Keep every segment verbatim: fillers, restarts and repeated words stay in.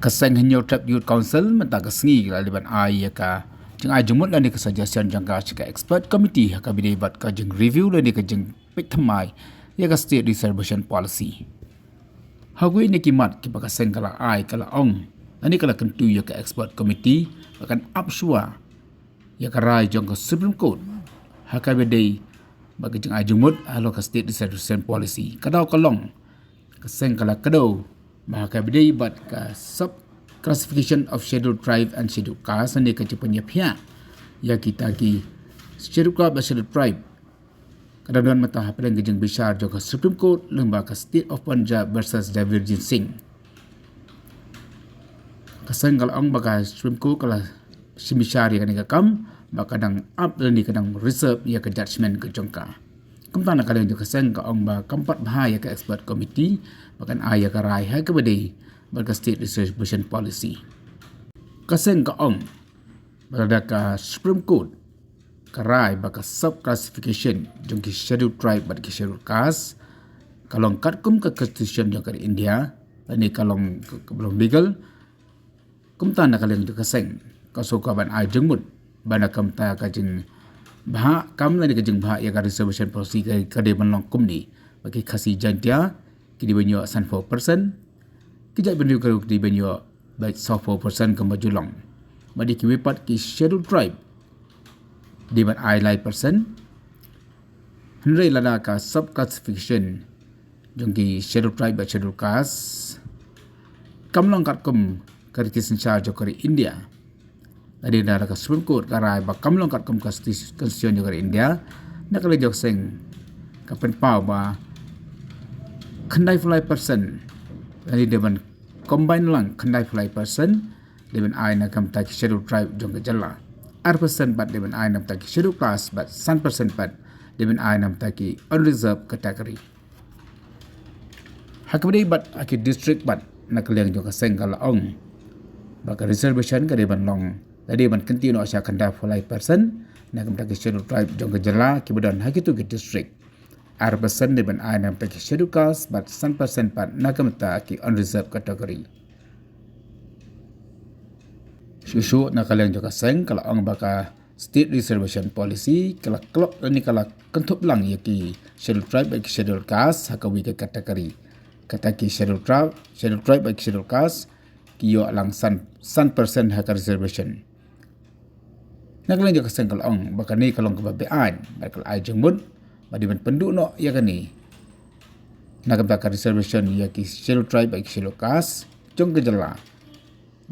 Ka seng Hynñiewtrep Youth Council mynta ka sngi ka la dei ban ai ïa ka jingai jingmut lane ka suggestion jong ka sha ka expert committee ha kaba ïadei bad ka jing review lane ka jingpeit thymmai ïa ka state reservation policy. Ha kawei na ki mat kiba ka seng ka la ai ka la ong lane ka la kyntu ïa ka expert committee ba kan ap shuwa ïa ka rai jong ka Supreme Court ha kaba ïadei bad ka jingai jingmut halor ka state reservation policy. Ka daw ka long ka seng ka la kdew ba ha kaba ïadei bad ka sub classification of scheduled tribe and scheduled caste ne ka jingpynïaphiah ïa kita ki scheduled caste bad scheduled tribe. Ka dang don mynta hapdeng ka jingbishar jong ka Supreme Court lyngba ka State of Punjab versus Javirjit Singh. Ka seng ka la ong ba ka Supreme Court ka la shim bishar ïa kane ka kam ba ka dang ap lane ka dang reserve ïa ka judgment ka jong ka. Kumta na ka liang jong ka seng ka ong ba kam pat bha ïa ka expert committee ba kan ai ïa ka rai ha kaba ïadei bad ka state reservation policy. Ka seng ka ong ba lada ka Supreme Court ka rai ba ka sub classification jong ki scheduled tribe bad ki scheduled caste ka long katkum ka constitution jong ka India lane ka long ka, ka long legal. Kumta na ka liang jong ka seng ka shu kwah ban ai jingmut ba na ka bynta ka jingbha kam lane ka jingbha ïa ka reservation policy ka, ka dei ban long kumne. Ba ki Khasi Jaintia ki dei ban ïoh sanphew percent, ki jaitbynriew ki dei ban ïoh beit sawphew percent kumba ju long. Bad ïa kiwei pat ki scheduled tribe dei ban ai lai percent. Hynrei lada ka sub classification jong ki scheduled tribe bad scheduled caste kam long katkum ka riti synshar jong ka ri India, lada ka Supreme Court ka rai ba kam long katkum ka constitution jong ka ri India, na ka liang jong ka seng ka pynpaw ba khyndai phew lai percent lane dei ban combine lang khyndai phew lai percent dei ban ai na ka bynta ki scheduled tribe jong ka jylla, ar percent pat dei ban ai na ka bynta ki scheduled caste bad san percent pat dei ban ai na ka bynta ki unreserved category. Ha kaba ïadei bad ha ki district pat na ka liang jong ka seng ka la ong ba ka reservation ka dei ban long, ka dei ban kyntiew noh sha khyndai phew lai percent na ka bynta ki scheduled tribe jong ka jylla kiba don ha kito ki district. Ar percent dei ban ai na ka bynta ki scheduled caste bad san percent pat na ka bynta ki unreserved category. Shuh shuh na ka liang jong ka seng ka la ong ba ka state reservation policy ka la klop lane ka la kynthup lang ïa ki scheduled tribe bad ki scheduled caste ha kawei ka category. Kata ki scheduled tribe, scheduled tribe bad ki scheduled caste ki ïoh lang san, san percent ha ka reservation. Na ka liang jong ka seng ka la ong ba kane ka long kaba beaiñ bad ka la ai jingmut ba dei ban pynduh noh ïa kane na ka bynta ka reservation ïa ki scheduled tribe bad ki scheduled caste jong ka jylla.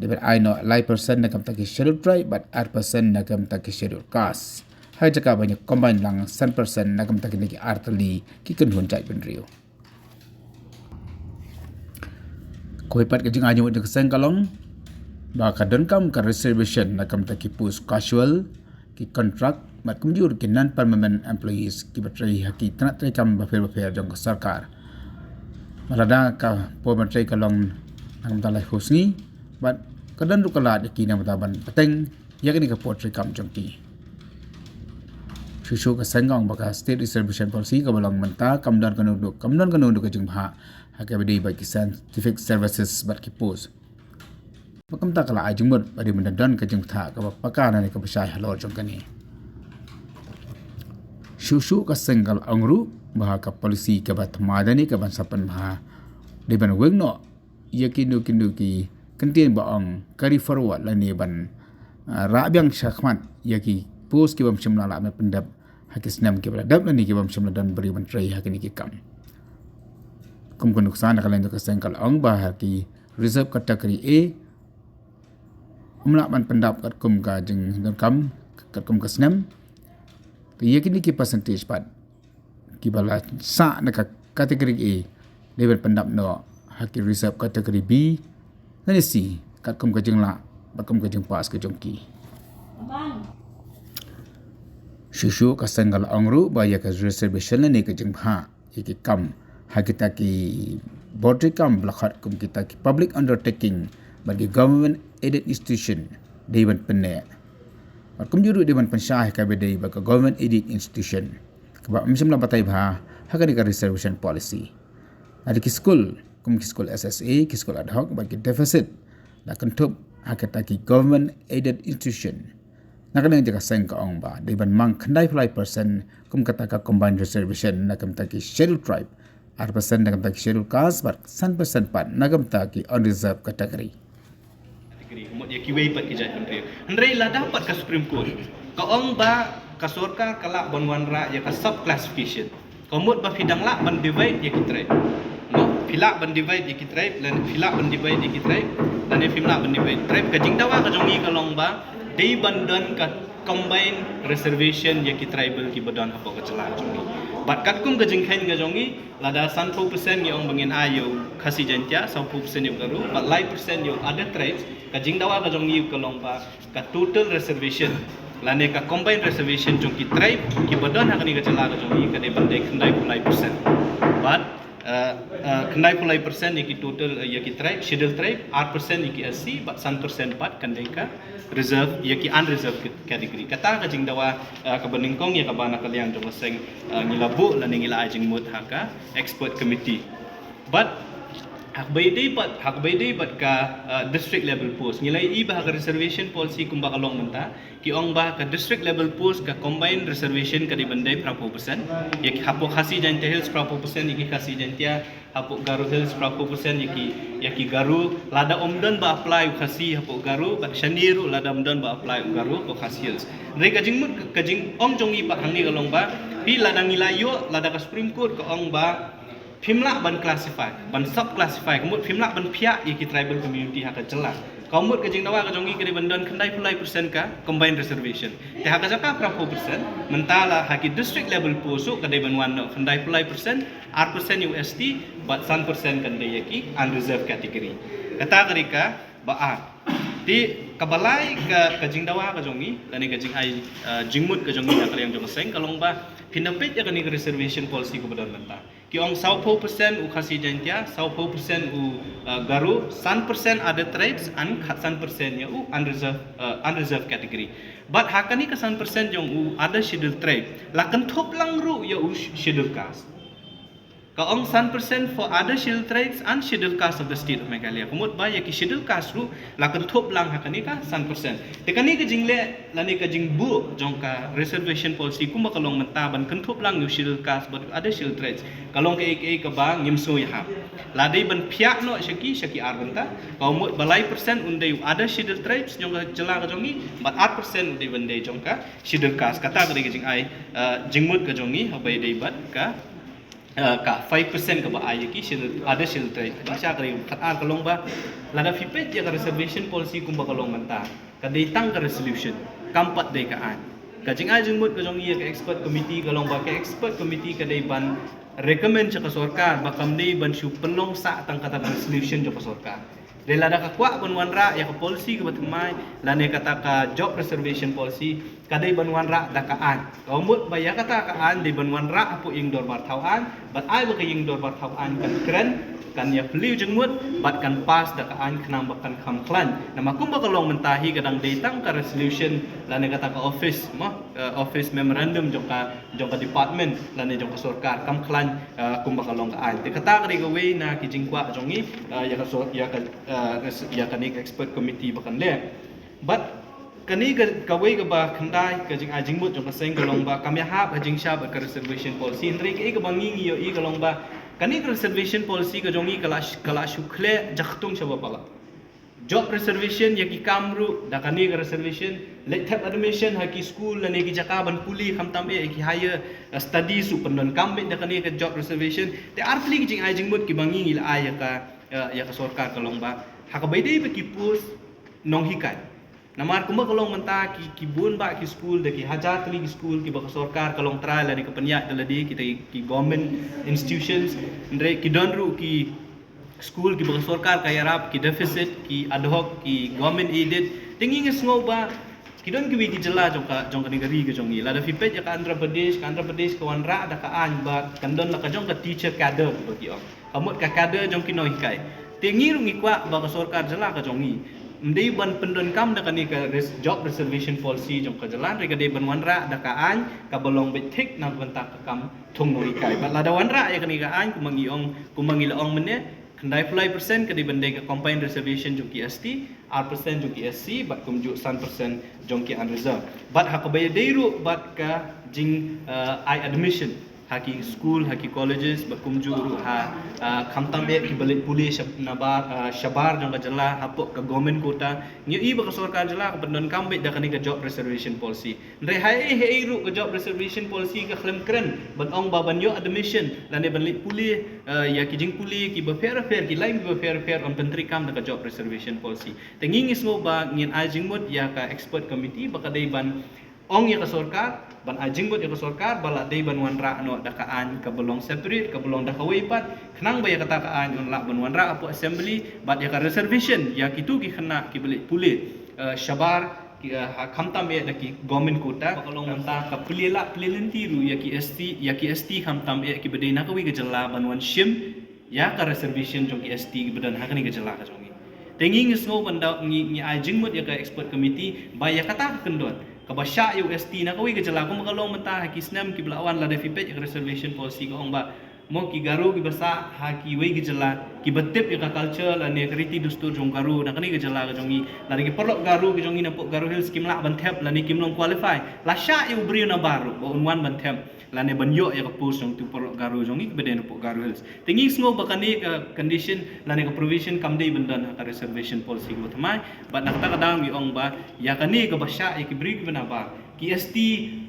Dei ban ai noh lai percent na ka bynta ki scheduled tribe bad ar percent na ka bynta ki scheduled caste, ha ka jaka ban ïa combine lang san percent na ka bynta kine ki artylli ki kynhun jaitbynriew. Kawei pat ka jingai jingmut jong ka seng ka long ba ka donkam ka reservation na ka bynta ki post casual, ki contract bad kumjuh ki non permanent employees kiba trei ha ki tnat treikam bapher bapher jong ka sorkar. Lada ka por ban trei ka long na ka bynta laiphew sngi bad ka don ruh ka lad ïa ki na ka bynta ban bteng ïa kane ka por treikam jong ki. Shuh shuh ka seng ka ong ba ka state reservation policy kaba long mynta kam don kano ruh, kam don kano ruh ka jingbha ha kaba ïadei bad ki scientific services bad ki post. Ba kumta ka la ai jingmut ba dei ban don ka jingbthah kaba paka lane kaba shai halor jong kane. Shuh shuh ka seng ka la ong ruh ba ka policy kaba thymmai lane kaban sa pynbha dei ban weng noh ïa kino kino ki kyntien ba ong carry forward lane ban, ah, rah biang shakhmat ïa ki post ki bym shym la lah ban pyndep ha ki snem kiba la dep lane ki bym shym la don briew ban trei ha kine ki kam. Kum ka nuksa na ka liang jong ka seng ka la ong ba ha ki reserve category A ym lah ban pyndap katkum ka jingdonkam katkum ka snem. Te ïa kine ki percentage pat kiba la sah na ka category A dei ban pyndap noh ha ki reserve category B lane C katkum ka jinglah bad kum ka jingpass ka jong ki. Shuh shuh ka seng ka la ong ruh ba ïa ka reservation lane ka jingbha ïa ki kam ha kita ki bor treikam ba la khot kum kita ki public undertaking bad ki government aided institution dei ban pynneh. Bad kumjuh ruh dei ban pynshai ha kaba ïadei bad ka government aided institution kaba ym shym la batai bha ha kane ka reservation policy. Lada ki skul kum ki skul S S A, ki skul ad hoc bad ki deficit Na kynthup ha kita ki government aided institution, na ka liang jong ka seng ka ong ba dei ban mang khyndai phew lai percent kum kata ka combined reservation na ka bynta ki scheduled tribe, ar percent na ka bynta ki scheduled caste bad san percent pat na ka bynta ki unreserved category. Category, ka mut ïa kiwei pat ki jaitbynriew. Hynrei lada pat ka Supreme Court ka ong ba ka sorkar ka lah ban wanrah ïa ka sub classification, ka mut ba phi dang lah ban divide ïa ki tribe. No, phi lah ban divide ïa ki tribe, lane phi lah ban divide ïa ki tribe, lane phim lah ban divide tribe. Ka jingdawa ka jong ngi ka long ba dei ban don ka combined reservation ïa ki tribal kiba don hapoh ka jylla ka jong ngi. Bad katkum ka jingkheiñ ka jong ngi, lada sanphew percent ngi ong ba ngin ai ïa u Khasi Jaintia, sawphew percent ïa u Garo, bad lai percent ïa u other tribes, ka jingdawa ka jong ngi ka long ba ka total reservation lane ka combined reservation jong ki tribe kiba don ha kane ka jylla ka jong ngi ka dei ban dei khyndai phew lai percent. Bad, uh, uh, khyndai phew lai percent ïa ki total, uh, ïa ki tribe, scheduled tribe, ar percent ïa ki S C, bad san percent pat kan dei ka reserve, ïa ki unreserved category. Kata ka jingdawa, uh, kaba nyngkong ïa kaba na ka liang jong ka seng, uh, ngi la buh lane ngi la ai jingmut ha ka expert committee. Bad ha kaba ïadei bad, ha kaba ïadei bad ka, uh, district level post, ngi la ïohi ba ha ka reservation policy kumba ka long mynta, ki ong ba ka district level post ka combined reservation ka dei ban dei phraphew percent. Ïa ki hapoh Khasi Jaintia Hills phraphew percent ïa ki Khasi Jaintia, hapoh Garo Hills phraphew percent ïa ki, ïa ki Garo. Lada ym don ba apply u Khasi hapoh Garo, bad shane ruh lada ym don ba apply u Garo hapoh Khasi Hills. Hynrei ka jingmut, ka jingong jong ngi pat hangne ka long ba, phi, lada ngi la ïoh, lada ka Supreme Court ka ong ba phim lah ban classify, ban sub classify, ka mut phim lah ban phiah ïa ki tribal community ha ka jylla, ka mut ka jingdawa ka jong ngi ka dei ban don khyndai phew lai percent ka combined reservation. Te ha ka jaka phraphew percent, mynta la ha ki district level post ruh ka dei ban wan noh khyndai phew lai percent, ar percent ïa u S T, bad san percent kan dei ïa ki unreserved category. Kata ka dei kaba ar. Te kaba lai ka, ka jingdawa ka jong ngi lane ka jingai, uh, jingmut ka jong ngi na ka liang jong ka seng ka long ba phin da peit ïa kane ka reservation policy kaba don mynta. Ki ong sawphew percent u Khasi Jaintia, sawphew percent u, uh, Garo, san percent other tribes, and khatsan percent ïa u unreserved, uh, unreserved category. Bad ha kane ka san percent jong u other scheduled tribe, la kynthup lang ruh ïa u sch-, scheduled caste. Ka ong san percent for other scheduled tribes and scheduled caste of the state of Meghalaya. Ka mut ba ïa ki scheduled caste ruh la kynthup lang ha kane ka san percent. Te kane ka jingleh lane ka jingbuh jong ka reservation policy kumba ka long mynta ban kynthup lang ïa u scheduled caste bad other scheduled tribes, ka long kaei kaei kaba ngim sngewthuh. La dei ban phiah noh sha ki, sha ki ar bynta. Ka mut ba lai percent un dei u other scheduled tribes jong ka jylla ka jong ngi, bad ar percent un dei ban dei jong ka scheduled caste. Kata ka dei ka jingai, uh, jingmut ka jong ngi ha kaba ïadei bad ka, uh, ka five percent kaba ai ïa ki scheduled, other scheduled tribe. Ka jingshisha ka dei khatar ka long ba lada phi peit ïa ka reservation policy kumba ka long mynta, ka dei tang ka resolution, kam pat dei ka aiñ. Ka jingai jingmut ka jong ngi ïa ka expert committee ka long ba ka expert committee ka dei ban recommend sha ka sorkar, ba kam dei ban shu pynlong sah tang kata ka resolution jong ka sorkar. Dei lada ka kwah ban wanrah ïa ka policy kaba thymmai lane kata ka job reservation policy, ka dei ban wanrah da ka aiñ. Ka mut ba ïa kata ka aiñ dei ban wanrah hapoh ïing dorbar thaw aiñ, bad ai ba ka ïing dorbar thaw aiñ kan kren, kan ïa plie jingmut, bad kan pass da ka aiñ khnang ba kan kham khlaiñ. Namar kumba ka long mynta hi ka dang dei tang ka resolution lane kata ka office, mo, eh, office memorandum jong ka, jong ka department lane jong ka sorkar, kam khlaiñ, eh, kumba ka long ka aiñ. Te kata ka dei kawei na ki jingkwah jong ngi, eh, ïa ka sor-, ïa ka, eh, ïa kane ka expert committee ba kan leh. Bad kane ka, kawei kaba khyndai ka jingai jingmut jong ka seng ka long ba kam ïahap ha jingshisha bad ka reservation policy, hynrei kaei kaba ngi ngi ïohi ka long ba kane ka reservation policy ka jong ngi ka la sh-, ka la shu khleh jaktung shaba palat. Job reservation ïa ki kam ruh da kane ka reservation, leit thep admission ha ki school lane ki jaka ban pule khamtam eh ïa ki higher, uh, studies ruh pyndonkam beit da kane ka job reservation. Te ar tylli ki jingai jingmut kiba ngi ngi la ai ïa ka, uh, ïa ka sorkar ka long ba ha kaba ïadei bad ki post nonghikai. Namar kumba ka long mynta ki, ki bun bah ki school, da ki hajar tylli ki school kiba ka sorkar ka long trai lane ka pynïaid da lade, kita ki government institutions, hynrei ki don ruh ki school kiba ka sorkar ka ïarap, ki deficit, ki ad hoc, ki government aided. Te ngi ngi sngew ba ki don kiwei ki jylla jong ka, jong kane ka ri ka jong ngi. Lada phi peit ïa ka Andhra Pradesh, ka Andhra Pradesh ka wanrah da ka aiñ ba kan don la ka jong ka teacher cadre ba ki ong. Ka mut ka cadre jong ki nonghikai. Te ngi ruh ngi kwah ba ka sorkar jylla ka jong ngi ym dei ban pyndonkam da kane ka res-, job reservation policy jong ka jylla, hynrei ka dei ban wanrah da ka aiñ kaba long beit thik na ka bynta ka kam thung nonghikai. Bad lada wanrah ïa kane ka aiñ kumba ngi ong, kumba ngi la ong mynne, Khyndai phew lai percent ka dei ban dei ka combined reservation jong ki S T, ar percent jong ki S C, bad kumjuh san percent jong ki unreserved. Bad ha kaba ïadei ruh bad ka jing uh, ai admission ha ki school, ha ki colleges, bad kumjuh ruh ha uh, khamtam eh kiba leit pule shab- nabar uh, shabar jong ka jylla hapoh ka government quota. Ngi ïohi ba ka sorkar jylla ka pyndonkam beit da kane ka job reservation policy. Hynrei ha ei ha ei ruh ka job reservation policy ka khlem kren ban ong ba ban ïoh admission lane ban leit pule uh, ïa ki jingpule kiba pher pher, ki line kiba pher pher, yn pyntreikam da ka job reservation policy. Te ngi ngi sngew ba ngin ai jingmut ïa ka expert committee ba ka dei ban ong ïa ka sorkar, ban ai jingmut ïa ka sorkar ba la dei ban wanrah noh da ka aiñ kaba long separate, kaba long da kawei pat, khnang ba ïa kata ka aiñ yn lah ban wanrah hapoh assembly. Bad ïa ka reservation ïa kito ki khynnah kiba leit pule uh, shabar ki uh, ha khamtam eh da ki government quota, ba ka long mynta ka plie lah plie lynti ruh ïa ki S T, ïa ki S T khamtam eh kiba dei na kawei ka jylla ban wan shim ïa ka reservation jong ki S T kiba don ha kane ka jylla ka jong ngi. Te ngi ngi sngew ban da ngi ngi ai jingmut ïa ka expert committee ba ïa kata ka kyndon kaba shah ïa u S T na kawei ka jylla, kumba ka long mynta ha ki snem kiba la wan, lada phi peit ïa ka reservation policy ka ong ba mo ki Garo kiba sah ha kiwei ki jylla kiba tip ïa ka culture lane ka riti dustur jong Garo na kane ka jylla ka jong ngi, lane ki paralok Garo ki jong ngi napoh Garo Hills kim lah ban thep lane kim long qualify, la shah ïa u briew nabar ruh ba un wan ban thep lane ban ïoh ïa ka post jong uto u paralok Garo jong ngi kiba dei napoh Garo Hills. Te ngi sngew ba kane ka condition lane ka provision kam dei ban don ha ka reservation policy kaba thymmai. Bad na kata ka daw ngi ong ba ïa kane kaba shah ïa ki briew kiba nabar, ki S T,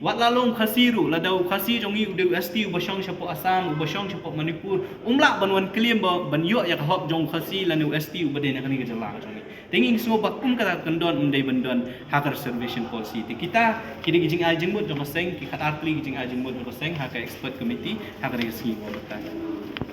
wat la long Khasi ruh, lada u Khasi jong ngi u dei u S T uba shong shapoh Assam, uba shong shapoh Manipur, um lah ban wan claim ba ban ïoh ïa ka hok jong u Khasi lane u S T uba dei na kane ka jylla ka jong ngi. Te ngi sngew ba kum kata ka kyndon ym dei ban don ha ka reservation policy. Te kita ki dei ki jingai jingmut jong ka seng, ki khatar tylli ki jingai jingmut jong ka seng ha ka expert committee ha kane ka sngi kaba mynta.